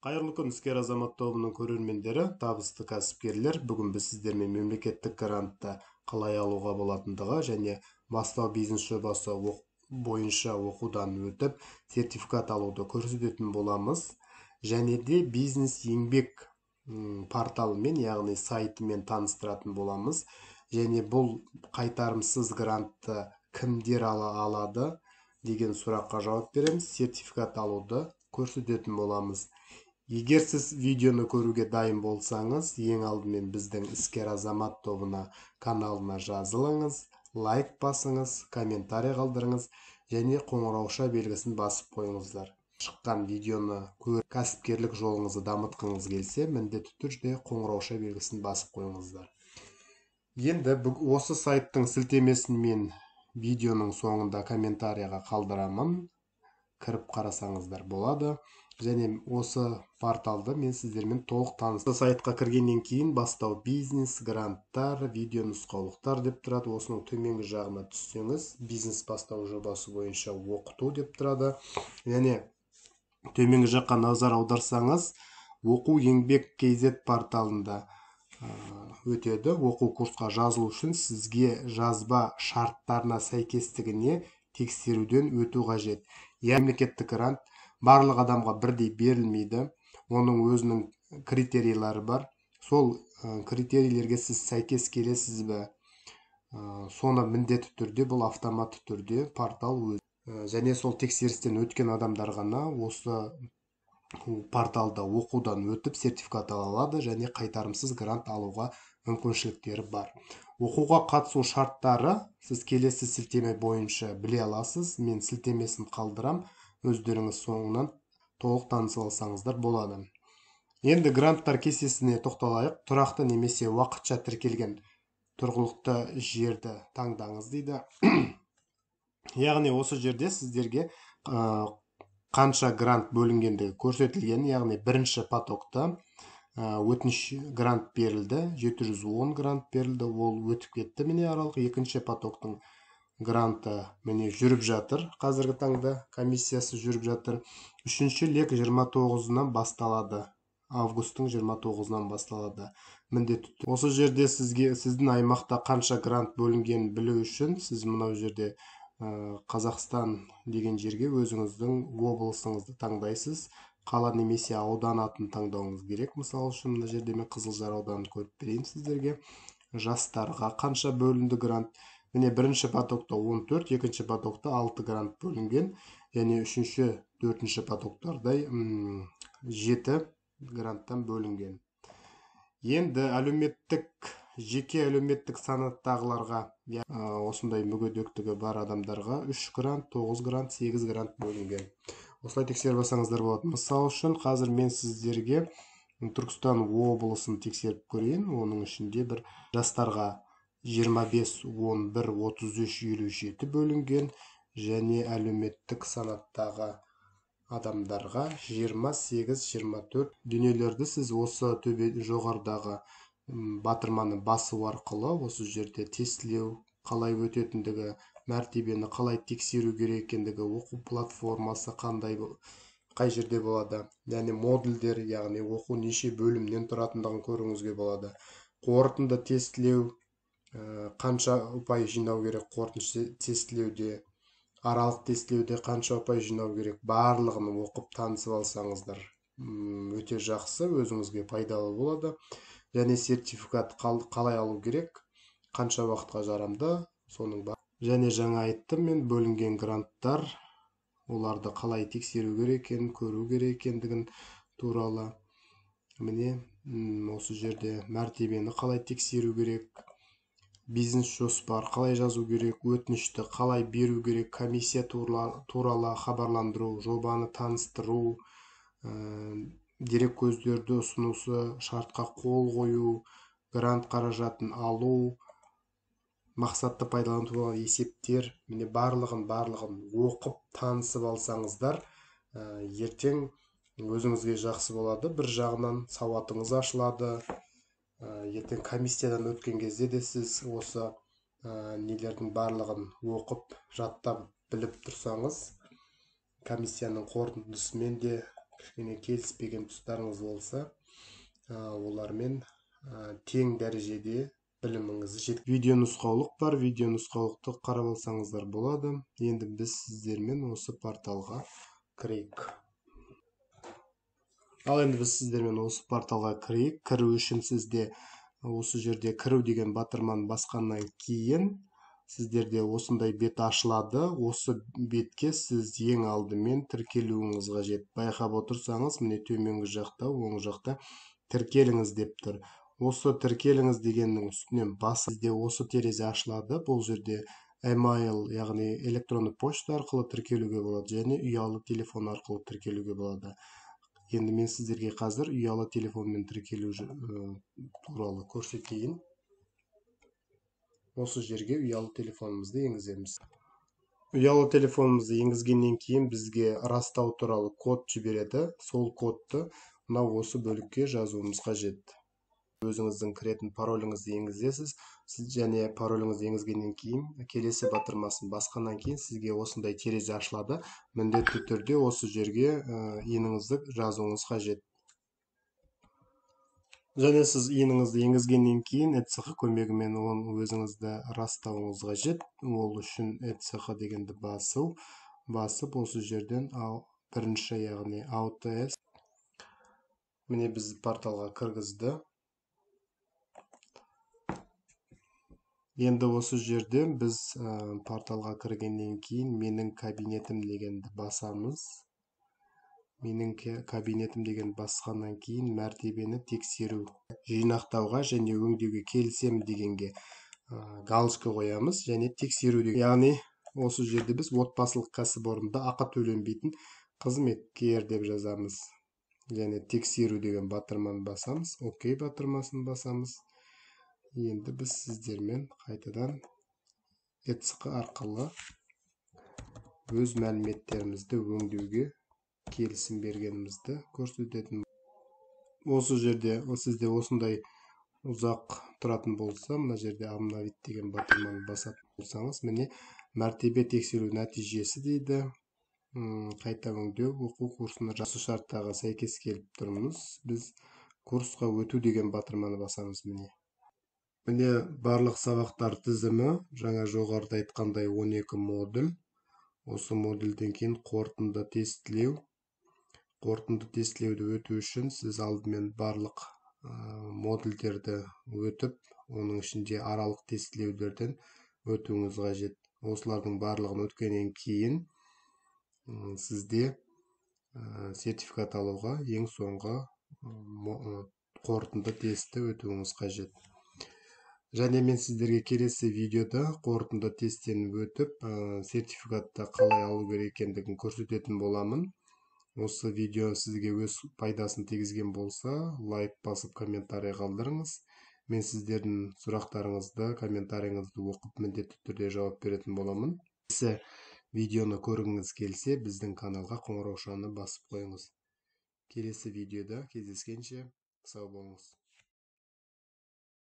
Қайырлы күн, Іскер азамат тобының көрермендері, табысты кәсіпкерлер. Бүгін біз сіздермен мемлекеттік грантты қалай алуға болатындығы және Бастау бизнес жобасы бойынша оқудан өтіп, сертификат алуды көрсететін боламыз. Және де бизнес еңбек порталымен, яғни сайтымен таныстыратын боламыз. Және бұл қайтарымсыз грантты кімдер ала алады деген сұраққа жауап береміз, сертификат алуды көрсететін боламыз. Егер сіз видеоны көруге дайын болсаңыз, ең алдымен біздің Іскер азамат тобына каналына жазылыңыз, лайк басыңыз, комментарий қалдырыңыз және қоңырауша белгісін басып қойыңыздар. Шыққан видеоны көріп, кәсіпкерлік жолыңызды дамытқыңыз келсе, міндетті түрде қоңырауша белгісін басып қойыңыздар. Енді осы сайттың сілтемесін мен видеоның соңында комментарийға қалдырамын. Кіріп қарасаңыздар болады. Және осы порталды мен сіздермен толық таныс. Сайтқа кіргеннен кейін «Бастау бизнес», «Гранттар», «Видео нұсқаулықтар» деп тұрады. Осының төменгі жағына түссеңіз, «Бизнес бастау жобасы бойынша оқыту» деп тұрады. Және төменгі жаққа назар аударсаңыз, оқу еңбек kz порталында өтеді. Оқу курсқа жазылу үшін сізге жазба шарттарына сәйкестігіне тексеруден өту қажет. Мемлекеттік грант барлық адамға бірдей берілмейді, оның өзінің критерийлері бар. Сол критерийлерге сіз сәйкес келесіз бе, соны міндетті түрде бұл автоматты түрде портал өз және сол тексерістен өткен адамдар ғана осы порталда оқудан өтіп, сертификат ала алады және қайтарымсыз грант алуға мүмкіншіліктері бар. Оқуға қатысу шарттары сіз келесі сілтеме бойынша біле аласыз. Мен сілтемесін қалдырам, өздеріңіз соңынан толық танысып алсаңыздар болады. Енді гранттар кестесіне тоқталайық. Тұрақты немесе уақытша тіркелген тұрғылықты жерді таңдаңыз дейді. Яғни осы жерде сіздерге қанша грант бөлінгендігі көрсетілген. Яғни бірінші потокта өтініш грант берілді, 710 грант берілді, ол өтіп кетті, міне, аралық. Екінші потоктың гранты, міне, жүріп жатыр, қазіргі таңда комиссиясы жүріп жатыр. Үшінші лек 29-ынан басталады, августтың 29-ынан басталады. Міндетті осы жерде сізге сіздің аймақта қанша грант бөлінгенін білу үшін сіз мынау жерде Қазақстан деген жерге өзіңіздің облысыңызды таңдайсыз, қала немесе аудан атын таңдауыңыз керек. Мысалы үшін, мына жерде мен Қызылжар ауданын көріп берейін сіздерге. Жастарға қанша бөлінді грант? Міне, бірінші потокта 14, екінші потокта 6 грант бөлінген және үшінші, төртінші потоктарда 7 гранттан бөлінген. Енді әлеуметтік, жеке әлеуметтік санаттағыларға, осындай мүгедектігі бар адамдарға 3 грант, 9 грант, 8 грант бөлінген. Осылай тексеріп алсаңыздар болады. Мысалы үшін, қазір мен сіздерге Түркістан облысын тексеріп көрейін. Оның ішінде бір жастарға 25, 11, 33, 57 бөлінген және әлеуметтік санаттағы адамдарға 28, 24. Дүниелерді сіз осы төбе жоғарыдағы батырманы басу арқылы осы жерде тестілеу қалай өтетіндігі, мәртебені қалай тексеру керек екендігі, оқу платформасы қандай, қай жерде болады және модульдер, яғни оқу неше бөлімнен тұратындығын көруіңізге болады. Қорытынды тестілеу қанша ұпай жинау керек, қорытынды тестілеуде, аралық тестілеуде қанша ұпай жинау керек, барлығын оқып, танысып алсаңыздар, өте жақсы, өзіңізге пайдалы болады. Және сертификат қалай алу керек, қанша уақытқа жарамды, соның бар. Және жаңа айттым мен, бөлінген гранттар, оларды қалай тексеру керек екенін, көру керек екендігін туралы. Міне, осы жерде мәртебені қалай тексеру керек, бизнес жоспар қалай жазу керек, өтінішті қалай беру керек, комиссия туралы хабарландыру, жобаны таныстыру, дереккөздерді ұсынусы, шартқа қол қою, грант қаражатын алу, мақсатты пайдалану туралы есептер. Міне, барлығын оқып, танысып алсаңыздар, ертең өзіңізге жақсы болады. Бір жағынан сауатыңыз ашылады. Ертең комиссиядан өткен кезде де сіз осы нелердің барлығын оқып, жаттап, біліп тұрсаңыз, комиссияның қорытындысымен де Кішкене келіспеген тұстарыңыз болса, олармен тең дәрежеде біліміңізді жет. Видео нұсқаулық бар, видео нұсқаулықты қарап алсаңыздар болады. Енді біз сіздермен осы порталға кірейік. Ал енді біз сіздермен осы порталға кірейік. Кіру үшін сізде осы жерде кіру деген батырманы басқаннан кейін сіздерде осындай бет ашылады. Осы бетке сіз ең алдымен тіркелуіңіз қажет. Байқап отырсаңыз, міне төменгі жақта, оң жақта тіркеліңіз деп тұр. Осы тіркеліңіз дегеннің үстінен басып, сізде осы терезе ашылады. Бұл жерде email, яғни электронды почта арқылы тіркелуге болады және ұялы телефон арқылы тіркелуге болады. Енді мен сіздерге қазір ұялы телефонмен тіркелу туралы көрсетейін. Осы жерге ұялы телефонымызды енгіземіз. Ұялы телефонымызды енгізгеннен кейін бізге растау туралы код жібереді. Сол кодты мынау осы бөлікке жазуымыз қажет. Өзіңіздің кіретін пароліңізді енгізесіз. Сіз және пароліңізді енгізгеннен кейін келесі батырмасын басқаннан кейін сізге осындай терезе ашылады. Міндетті түрде осы жерге ИИН-іңізді жазуыңыз қажет. Және сіз ИИН-іңізді енгізгеннен кейін ЭЦХ көмегімен оны өзіңізді растауыңыз қажет. Ол үшін ЭЦХ дегенді басып осы жерден бірінші, яғни AUTH. Міне біз порталға кіргізді. Енді осы жерде біз порталға кіргеннен кейін менің кабинетім дегенді басамыз. Менің кабинетім деген басқаннан кейін мәртебені тексеру, жинақтауға және өңдеуге келісемін дегенге галочка қоямыз және тексеру деген. Яғни осы жерде біз отбасылық кәсіпорында ақы төленбейтін қызметкер деп жазамыз. Және тексеру деген батырманы басамыз, ОК батырмасын басамыз. Енді біз сіздермен қайтадан ЭЦХ арқылы өз мәліметтерімізді өңдеуге келісім бергенімізді көрсететін. Осы жерде сізде осындай ұзақ тұратын болса, мына жерде обновить деген батырманы басатын болсаңыз, міне мәртебе тексеру нәтижесі дейді. Қайта өңдеу оқу курсына осы шарттарға сәйкес келіп тұрмыз. Біз курсқа өту деген батырманы басамыз. Міне. Міне барлық сабақтар тізімі, жаңа жоғарыда айтқандай 12 модуль. Осы модульден кейін қорытынды тестілеу. Қорытынды тестілеуді өту үшін сіз алдымен барлық модульдерді өтіп, оның ішінде аралық тестілеулерден өтуіңіз қажет. Осылардың барлығын өткеннен кейін сізде сертификат алуға ең соңғы қорытынды тестті өтуіңіз қажет. Және мен сіздерге келесі видеода қорытынды тесттен өтіп, сертификатты қалай алу керек екендігін көрсететін боламын. Осы видео сізге өз пайдасын тигізген болса, лайк басып комментарий қалдырыңыз. Мен сіздердің сұрақтарыңызды, комментарийіңізді оқып міндетті түрде жауап беретін боламын. Келесі видеоны көргіңіз келсе, біздің каналға қоңыраушаны басып қойыңыз. Келесі видеода кездескенше сау болыңыз.